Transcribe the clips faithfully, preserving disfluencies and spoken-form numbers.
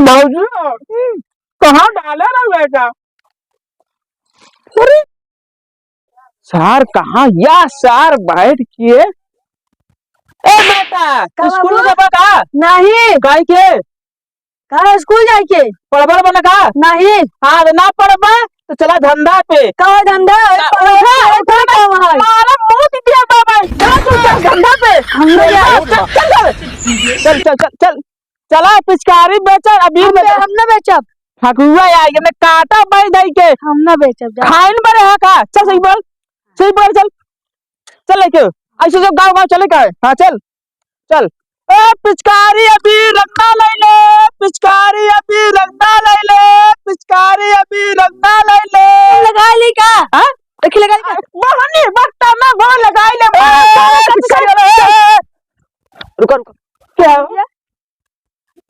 भौजी, हम्म। कहाँ डाले रहे बेटा? अरे, सार कहाँ या सार बैठ के? ए बेटा, का स्कूल बाबू? जाबा का? नहीं। काहे के? का स्कूल जाए के? पढ़बा बना का? नहीं। हाँ, तो ना पढ़बा, तो चला धंधा पे। का धंधा? ए, ना, पढ़बा उठा, उठा, उठा, उठा, उठा। मारा मुंह दिया बाबा। जा तू, चल धंधा पे। हम लोग चल, जाए। चल, चल, चल। चल, चल, चल, चल। चला पिचकारी बेचा, अबीर हम बे-, बेचा। हम ना बेचब। फगुआ आइ गए, काटा बाई दाई के। हम ना बेचब, जा। खाइन बरे है का? चल, सही बोल। सही बोल, चल। चल लेके। ऐसे जो गाँव गाँव चले का है? हाँ, चल। चल। ए, पिचकारी अबीर रंग ना लइले, पिचकारी अबीर रंग ना लइले, पिचकारी अबीर रंग ना लइले। लगा ली का? हाँ? देखी लगा ली का? बहनी, बट्टा में वो लगाई ले, ए, मार, मार, पिचकारी वाला, ए, ए। रुका, रुका। क्या हो गया?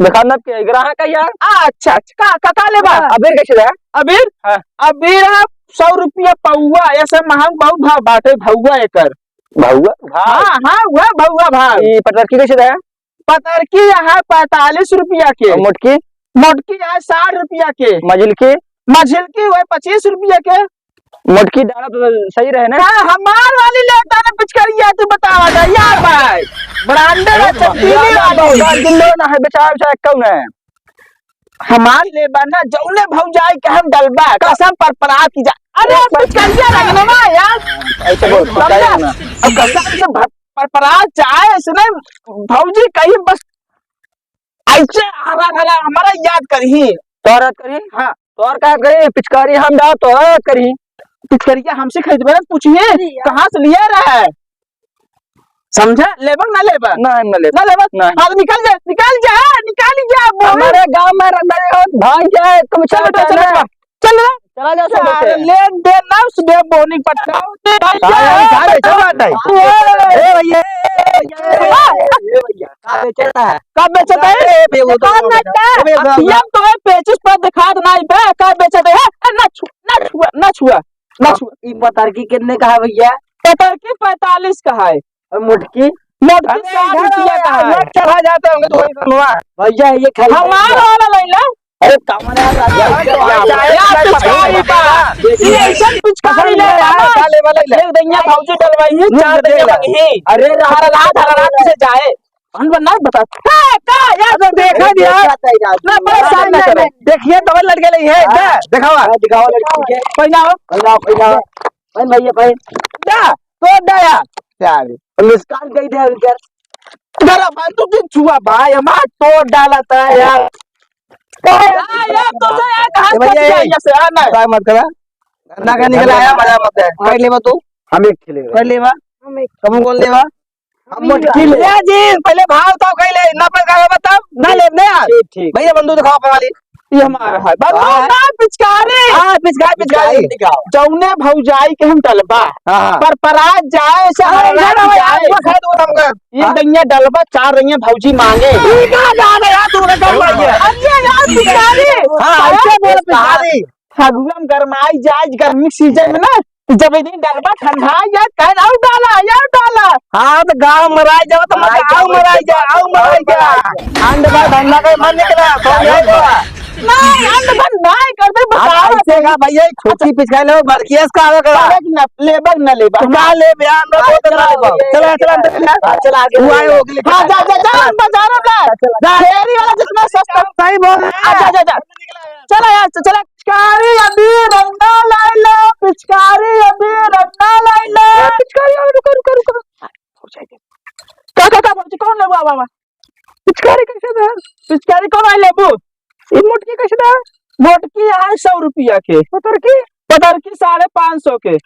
देखा ना के ग्राहक है यार। अच्छा, अच्छा, का, का, का लेबा? हाँ। अबीर कैसे रहा? अबीर? हाँ। अबीर है सौ रुपया पौवा, ऐसे महंग बहुत भाव बाटे भौवा एकर। भौवा? भाव? हाँ, हाँ, वह भौवा भाव। ई पतरकी कैसे रहा? पतरकी है पैंतालीस रुपया के। और मोटकी? मोटकी है साठ रुपया के। मझिलकी? मझिलकी है पच्चीस रुपया के। मोटकी डाला तो सही रहे ना? हाँ, हमार वाली लेता ना पिचकरिया, तू बतावा जा, यार भाई। ब्रांडेड है, चमकीली वाली। दस किलो ना है, बेचा, बेचा, कौन है? हमार लेबा ना, जौने भौजाई के हम डलबा, कसम पर परात की जा। अरे, पिचकरिया रंगनवा यार। ऐसे बोल, समझा? पकड़ाई ना। अब कसम से भ-, पर परात जाए, ऐसे नहीं, भौजी कहीं बस ऐसे हरा भरा हमारा याद करही। तोहर याद करही? हाँ। तोहर का याद करही? पिचकारी हम डाल, तोहर याद करही। पिचकरिया हमसे खरीदबे ना, पूछिए, अरे यार। कहाँ से लिया रहा है? समझा? लेबा ना लेबा? ना, हम ना लेबा। ना लेबा? ना। हाँ, तो निकल जा, निकल जा, निकल जा, बोल। हमारे गांव में रंडा भाग जाए, तुम चलो, चलो, चलो, चलो। चल रे। चला जा, सब सारे बच्चे। लेन देन ना उस बे बोनी पट्टा। हाँ, यार, का बेचत बाटे? ए भैया, ए भैया, ए भैया, का बेचत है? का बेचत है? ए भैया, वो तो कौन बेचत है? ए भैया, अब हम तो है पेचिस पर दिखात नहीं बे, का बेचत है? ए, ना छुआ, ना छुआ, ना छुआ, ना छुआ। ई पतरकी कितने का है भैया? पतरकी पैंतालीस का है। और मोटकी? मोटकी अरे, साठ इधर रुपया का है। चढ़ा जाते होंगे तो वही बनवा। भैया, ये खाई हमार वाला ले ले। अरे, कमरा यार, यार, यार, यार, पिचकारी बा। ये ऐसन पिचकारी ले बा ना। का लेबा, ले ले। एक दहिया भौजी डलवाई है, चार दहिया मंगी। अरे, हर रात, हर रात से जाए। हम ना बता। का, का, यार, अरे, देखा दिया। ना, परेशान ना करो। देखिए, डबल लटके नहीं है, हाँ। दिखावा। हाँ, दिखावा लटके। पहनाओ। पहनाओ, पहनाओ। पहन भैया, पहन। जा, तो दया। यार, मुस्कान कही दे अभी कर। जरा भाई, तू दिन छुआ भाई, हमार तोड़ डाला था यार। आ, यार, तो से यार, कहाँ ए भैया, फंस गया ए, ये से? आ, नहीं। काय मत करा। ना का निकल आया, मजा मत है। कर लेवा तू। हम एक खेले। कर लेवा। हम एक। कम कौन लेवा? हम मोटकी ले। भैया जी, पहले भाव तो कह ले, ना पर का बताओ, ना ले, ना यार। ठीक, ठीक। भैया, बंदूक दिखाओ अपने वाली। ये हमारा है। बंदूक हाँ। ना, पिचकारी। हाँ, पिचकारी, पिचकारी। पिचकारी दिखाओ। जौने भौजाई के हम डलबा। हाँ, हाँ। पर परात जाए, से हाँ, हमारा इधर आओ यार, जाए। वो खाए तो हमका। ये हाँ। दहिया डलबा, चार रंगिया भौजी मांगे। ठीक है, जा रहे यार, तू उन्हें कर मांगे। अरे यार, पिचकारी। हाँ, ऐसे बोल पिचकारी। फगुआ में गरमाई जाए, गर्मी सीजन में ना, जब एक दिन डलबा ठंडा यार, कह आओ डाला, यार डाला। हाँ, तो गाँव मराई जाओ, तो मत आओ मराई जा, आओ मराई जा। अंड भर धंधा का मन निकला, तो यही बोला। नहीं, अंड भर नहीं कर दे, हाँ, बताओ। ऐसे का भैया, एक छोटी पिचकारी लो, बरकियस का आवे का। लेबक न, लेबक न लेबा। तो का ले बे, अंड भर तो ना लेबा। चला, चला, चला। हाँ, चला, आगे तू आए हो, अगले हाँ, जा, जा, जा, अंड भर जा रहा है। जा। फेरी वाला जितना सस्ता। सही बोल रहा है। आ, जा, जा, जा। चला यार, चला। पिचकारी अबीर रंग ना लाइले, पिचकारी अबीर रंग ना लाइले। ए, पिचकारी, अबे रुको, रुको, रुको, रुको। का, का, का, भौजी, कौन लेबू, आवा, आवा। पिचकारी कैसे दे? पिचकारी कौन आई लेबू? ये मोटकी कैसे दे? मोटकी है सौ रुपया के। पतरकी? पतरकी साढ़े पाँच सौ के।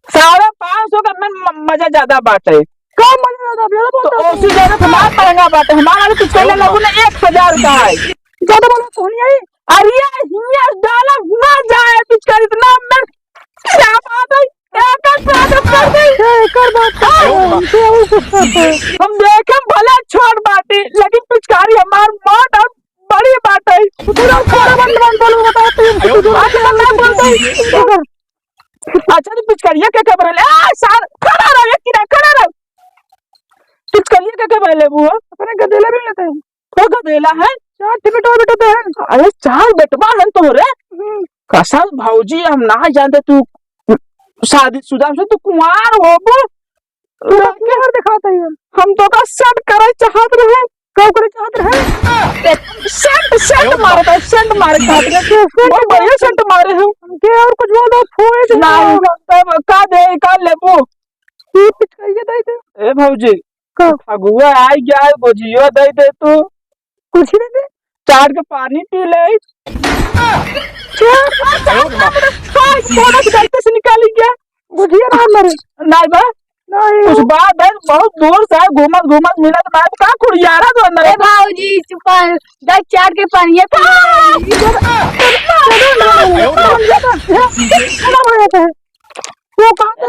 साढ़े पाँच सौ का में म-, मजा ज्यादा बाटे। का मजा ज्यादा? मेरा तो बहुत ओसी ज्यादा तो हमार महंगा बाटे। हमार वाली पिचकारी लेबू ना, एक हजार का है। ज्यादा बोलो, सोनी आई। अरे हियाँ डाला ना जाए पिचकारी, इतना में क्या बात है? क्या कर, क्या कर, कर दे? क्या कर बात है? हाँ। हमसे और कुछ करते हैं। हम देखे भले छोट बाटी, लेकिन पिचकारी हमार मोट और बड़ी बाटे। पूरा, पूरा बंद, बंद बोलो, बताओ तुम। अरे बंद, बंद बोलते हैं। अच्छा, तो पिचकारिया के खबर है? आ, सार, खड़ा रहो, एक किनारे खड़ा रहो। पिचकारिया के खबर है, वो? अपने गदेला भी लेते हैं। वो गदेला है? चार ठे बेटवा बेटा तो है। अरे, चार बेटवा है तोहरे? हम्म। कसम भौजी, हम ना जानते तू शादीशुदा से, तू कुंवार होबू। तो कुंवार दिखाता है। हम तो का सेट करे चाहत रहे। का करे चाहत रहे? सेट, सेट मारता है, सेट मारे चाहत रहे। सेट बहुत बढ़िया सेट मारे हो। के और कुछ बोल दो, फोड़े दे। नहीं, तब का दे, का लेबू? ये पिचकारिया दे दे। ए भौजी, का? फगुआ आई गया है, गोझियो दे दे तू। कुछ नहीं दे। चाट के पानी पी ले। चाट, चाट, चाट, चाट, चाट, से निकाली क्या? गोझिया ना मरे। नहीं बा। नहीं। कुछ बात है, बहुत दूर से घूमत, घूमत मिलत ना, का कुड़ियारा तो अंदर ए है। भौजी, चुप है। दस चाट के पानी है, पी ले। वो कहाँ से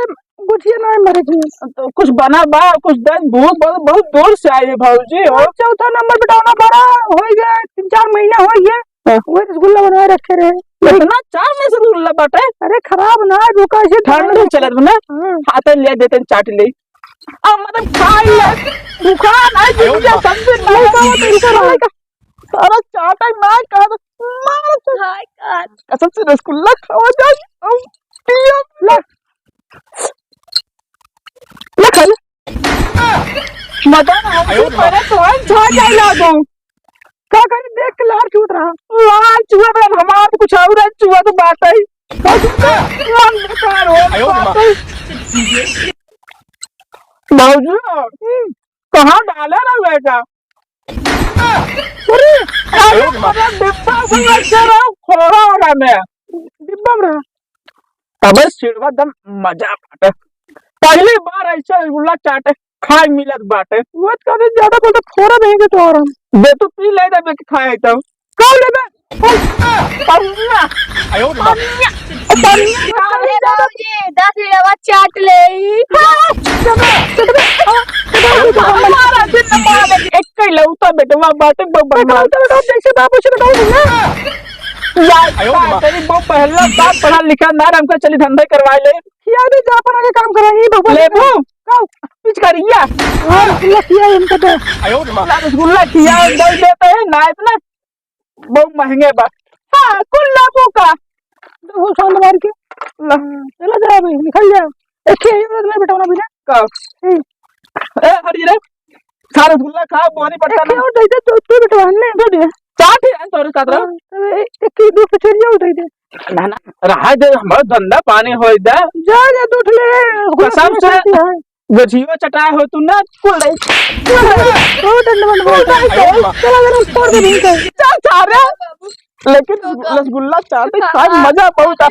गुठिया ना मरे थे? तो कुछ बना बा, कुछ दस बहुत, बहुत, बहुत दूर से आई है भौजी हो। और चौथा नंबर बेटौना बड़ा हो गया, तीन चार महीना हो गया। हाँ। वो रसगुल्ला बनाए रखे रहे। इतना चार में रसगुल्ला बाटे? अरे खराब ना है, रुका ऐसे ठंड में चलत बा ना। हाँ। हाथ ले देते हैं, चाट ले। अब मतलब खा ले। रुका ना, जिंदगी समझ में नहीं आवा, तो रुका रहा। सारा चाटा ना खा दे। मार दे। हाय God। कसम से रसगुल्ला खावा जाए। अब पिया। ले। ले खा ले। मजा ना आवे, आयो रे माँ। पहले तो हम झाड़ जाए ला दो। का करे, देख के लार चुअत रहा। लार चुअत रहा, हमार तो कुछ और है, चुअत बात है। मन बेकार हो आयो रे माँ। बात है। भौजी, हम्म। कहाँ डाले रहुए का? अरे, अरे, अरे, डिब्बा से लग के रहो, खोरा वाला में। डिब्बा में रहा। तबे सिड़वा दम मजा बाटे। पहली बार ऐसे रसगुल्ला चाटे खाए मिलत बाटे। वो तो कभी ज्यादा बोलते, फोड़ा नहीं के तो आराम। दे तू पी ले, दे बे के खाए तो। कब लेबे? पनिया। आयो रे बाप। पनिया। पनिया। अरे बाबूजी, दस रुपया चाट ले। हाँ, चलो, चलो, हाँ, चलो, हमारा दिन मार एक कई लौता बेटवा बाटे, बहु बेटवा, बदमाश। बेटवा, बेटवा, जैसे बाबू से बेटवा बोला। यार, आयो रे बाप। तेरी बहु पहला बाप पढ़ा लिखा ना, हमका चली धंधा करवा ले। खिया दे, जा अपन आगे काम करा, ये भगवान लेबू? का? पिचकारिया। और रसगुल्ला खिया इनको दे। आयो रे माँ। रसगुल्ला खिया, दे देते हैं, ना इतना बहुत महंगे बा। हाँ, कुल लेबू का। देखो, शांत मार के। ला। चला जा अभी, निकल जा। एक ही है, ये वाला बेटा होना भी ना। का? हम्म। ए, हट रे। सारा रसगुल्ला खा, बोरी पटका एक ही ना। और दे दे, तू, तू बेटा, हमने दे दे। चाट है, तोरे साथ रहो। हाँ, तो ए-, एक ही दो कचौरिया और दे दे। ना, ना, रहा दे, हमारा धंधा पानी होई दे। जा, जा, तू उठ ले, कसम से। खाती है। गोझियो चटाए हो तू ना, कुल रही। बहुत धन्यवाद, बहुत धन्यवाद। चला, जरा फोड़ दे, नहीं तो। चल, सारे। लेकिन रसगुल्ला चाट खाए मजा बहुत आ।